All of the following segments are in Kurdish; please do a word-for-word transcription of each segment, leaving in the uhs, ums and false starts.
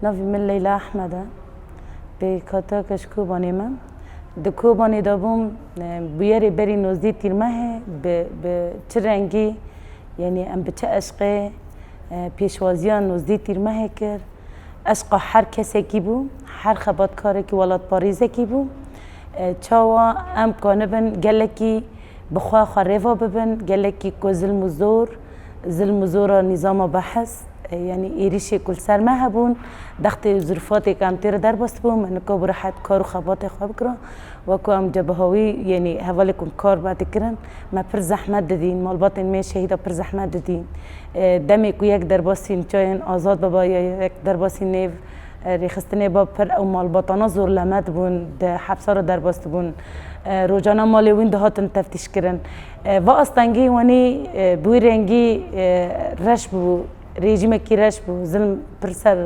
Navê min Leyla Ehmed e. Pêkhatiya ke ji Kobanê me. Di Kobanê de bûm, e, bûyerê berî nozdî tîrmehê bi, bi çi rengî, yanî em bi çi eşqê, e, pêşwaziya nozdî tîrmehê kir. Eşqa her kesekî bû, her xebatkarekî welatparêzekî bû. E, çawa em kanibin gelekî bi xwe xwe rêva bibin, gelekî ku zilm û zor, zilm û zora nîzama behs, e, yanî êrîşê ku li ser me hebûn, dextê û zirfatê ku em tê re derbas dibûn, me nikabû rehet kar û xebatê xwe bikira. Wekû em cebehawî, yanî hevalê ku kar me dikirin, me pir zehmet didîn, malbatên me şehîda pir zehmet didîn. E, demê ku yek derbasî çayên azad biba ya yek derbasî nêv, e, rêxistinê ba pir ew malbatana zor lemet bûn, di hepsa re derbas dibûn. E, rojana malê wîn dihatin teftîş kirin. E, va astengî wanî, e, bi wî rengî, e, reş bû, rejîmekî reş bû, zilm pir ser,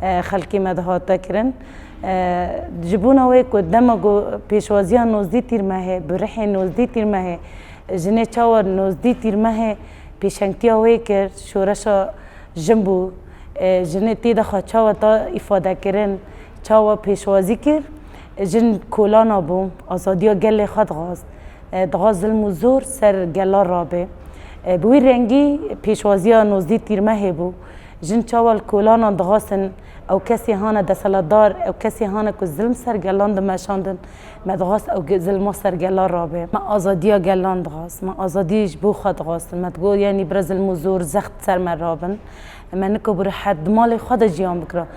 e, xelkê me dihate kirin. E, ji bona wê ku dema ku pêşwaziya nozdî tîrmehê, bi rihê nozdî tîrmehê, jinê çawa nozdî tîrmehê pêşengtiya wê kir, şoreşa jin bû. E, jinê tê de xwe çawa da îfade kirin, çawa pêşwazî kir, jin kolana bû, azadiya gelê xwe dixwast. E, dixwast zilm û zor ser gela rabe. E, bi wî rengî pêşwaziya nozdî tîrmehê bû. Jin çawa li kolanan dixwastin, ew kesê hane deselatdar, ew kesê hane ku zilm ser gelan dimeşandin, me dixwast ew ge-, zilma ser gela rabe. Me azadiya gelan dixwast, me azadî ji bo xwe dixwastin. Me digot, yanî bira zilm û zor zext ser me rabin. Me nikabû rehet di malê xwe de jiyan bikira.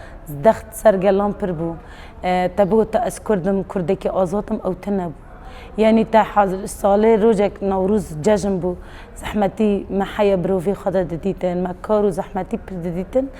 Zext ser gelan pir bû. E, te bigota ez Kurd im, Kurdekî azad im, ew tune bû. Yanî te hazir salê rojek Newroz cejn bû. Zehmetî me heya birovê xwe de didîtin, me kar û zehmetî pir didîtin.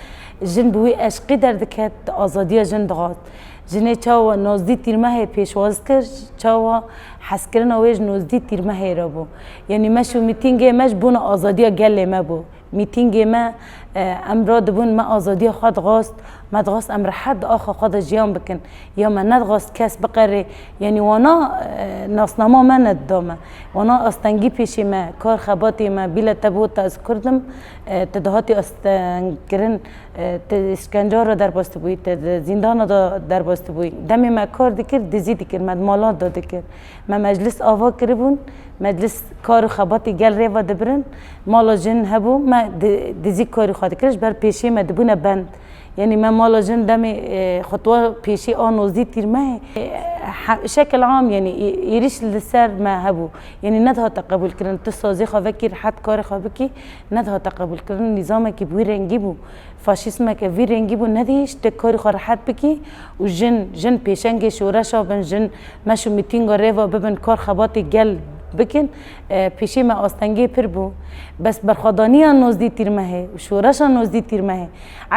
Jin bi wî eşqî derdiket, azadiya jin dixwast. Jinê çawa nozdî tîrmehê pêşwaz kir, çawa hezkirina wê ji nozdî tîrmehê re bû. Yanî meş û mîtîngê me ji bona azadiya gelê me bû. Mîtîngê me, e, em radibûn, me azadiya xwe dixwast, me dixwast em rehet di axa xwe de jiyan bikin. Ya me nedixwast kes biqerê, yanî wana, e, nasnama me nedida me. Wana astengî pêşî me, kar xebatê me, bîle te bigota ez Kurd im, e, tu dihatî astengkirin, e, tu îşkenca re derbas dibûyî, tu di zîndana de derbas dibûyî. Demê me kar dikir, dizî dikir, me di malan de dikir. Me meclis ava kiribûn, meclis kar û xebatê gel rêva dibirin. Mala jin hebû, me di-, dizî karî xwe dikir, ji ber pêşê me dibûne bend. Yanî me mala jin demê, e, xutwa pêşî a nozdî tîrmehê, e, he-, şekil am, yanî ê-, êrîş li ser me hebû. Yanî nedihate qebûlkirin, tu sazê xwe vekî rehet karê xwe bikî, nedihate qebûlkirin. Nîzamekî bi wî rengî bû. Faşîzmeke vî rengî bû, nedihîşt tu karî xwe rehet bikî û jin, jin pêşengê şoreşa bin, jin meş û mîtînga rêva bibin, kar xebatê gel bikin, e, pêşê me astengê pir bû. Bes berxwedaniya nozdî tîrmehê û şoreşa nozdî tîrmehê,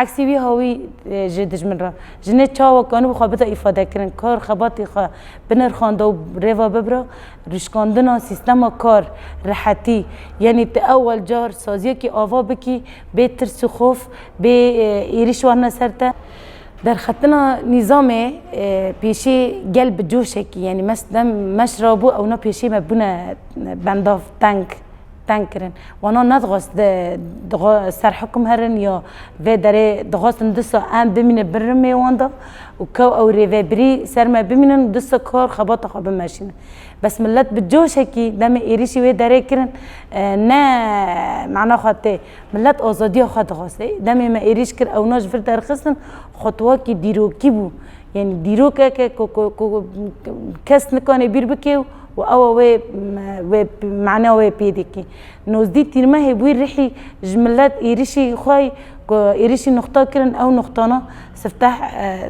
eksî wî hawî, e, ji dijmin re. Jinê çawa kanibû xwe bide îfadekirin, kar xebatê xwe binirxanda û rêva bibira, rûşkandina sîstema kar, rehetî, yanî tu ewel car saziyekî ava bikî, bê tirs û xof, bê, e, êrîş warine ser te. Derxistina nîzamê, e, pêşî gel bi coşekî, yanî mes-, dem meş rabû, ewna pêşî me bûne bendav teng, teng kirin. Wana nedixwest de, dixwe-, ser hukm herin ya vê derê dixwestin disa em bimîne birimê wan de û kew ew rêvebirî ser me bimînin, disa kar xebata xwe bimeşînin. Bes millet bi coşekî demê êrîşî wê derê kirin, e, ne mana xwe tê. Millet azadiya xwe dixwest. Demê me êrîş kir, ewna ji vir derxistin, xutwakî dîrokî bû. Yanî dîrokeke ku, ku, ku kes nikane bîr bike û ew wê, wê mana wê pê dikî. Nozdî tîrmehê bûyî rihî ji millet êrîşî xwe ku êrîşî nuxta kirin, ew nuxtana sifteh, e,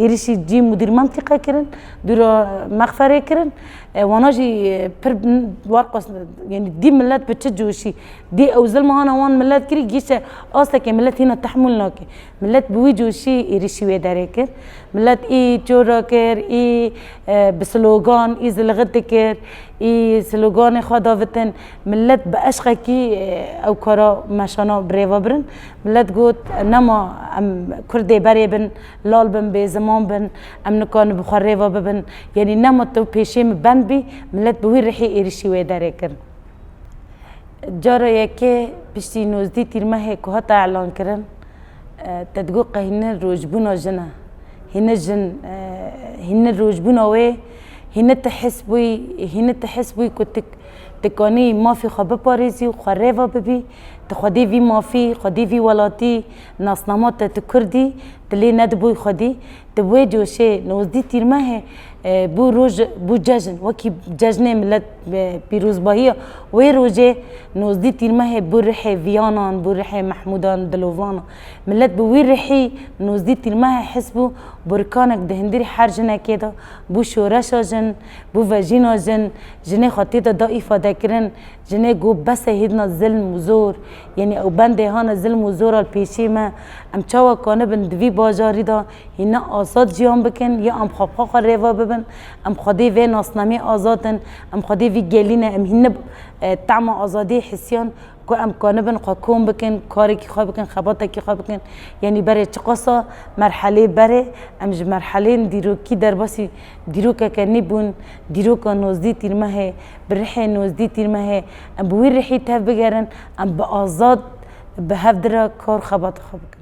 êrîşî cî mudîr mentîqe kirin, dûra mexferê kirin. E, wana jî, e, pir warqas, yanî dî millet bi çi coşî, dî ew zilma hana wan millet kirî, gîşe astekê millet hîna tehmûl nake. Millet bi wî coşî êrîşî wê derê kir. Millet î çora kir, î, e, bi slogan, î zilxit dikir, î sloganê xwe davitin. Millet bi eşqekî, e, ew kara meşana bi rêva birin. Millet got, nema em Kurdê berê bin, lal bin, bê ziman bin, em nikarin bi xwe rêva bibin. Yanî nema tu pêşê min bend bî, millet bi wî rihî êrîşî wê derê kir. Cara yekê piştî nozdî tîrmehê ku hate elankirin, Te digot qe hîne rojbûna jin e. Hîne jin, hîne rojbûna wê, hîne tu his bûyî, hîne tu his bûyî ku tu, tu kanî mafê xwe biparêzî û xwe rêva bibî. Tu xwedî vî mafî, xwedî vî welatî, nasnama te tu kurdî, tu lê nedibûyî xwedî. Tu wê coşê nozdî tîrmehê, e, bû roj, bû cejn, wekî cejnê milet, e, pîrozbahiya wê rojê nozdî tîrmehê bû rihê viyanan, bû rihê Mehmûdan, dilovanan. Milet bi wî rihî nozdî tîrmehê his bû, burkanek di hundirî her jinekê de bû şoreşa jin, bû vejîna jin, jinê xwe tê de da îfadekirin, jinê got bes e hêdina zilm û zor, yanî ew bendê hane zilm û zora li pêşî me, em çawa kanibin di vî bajarî de hîne azad jiyan bikin, ya em xwe bi xwe rêva bibin, em xwedê vê nasnameyê azad in, em xwedê vî gelî ne, em hîne, e, tema azadiyê hisiyan ku em kanibin xwe kom bikin, karekî xwe bikin, xebatekî xwe bikin. Yanî berê çiqasa merhelê berê, em ji merhelên dîrokî derbasî dîrokeke nîbûn, dîroka nozdî tîrmehê, bi rihê nozdî tîrmehê, em bi wî rihî tev bigerin, em bi azad, bi hev dire kar xebata xwe bikin.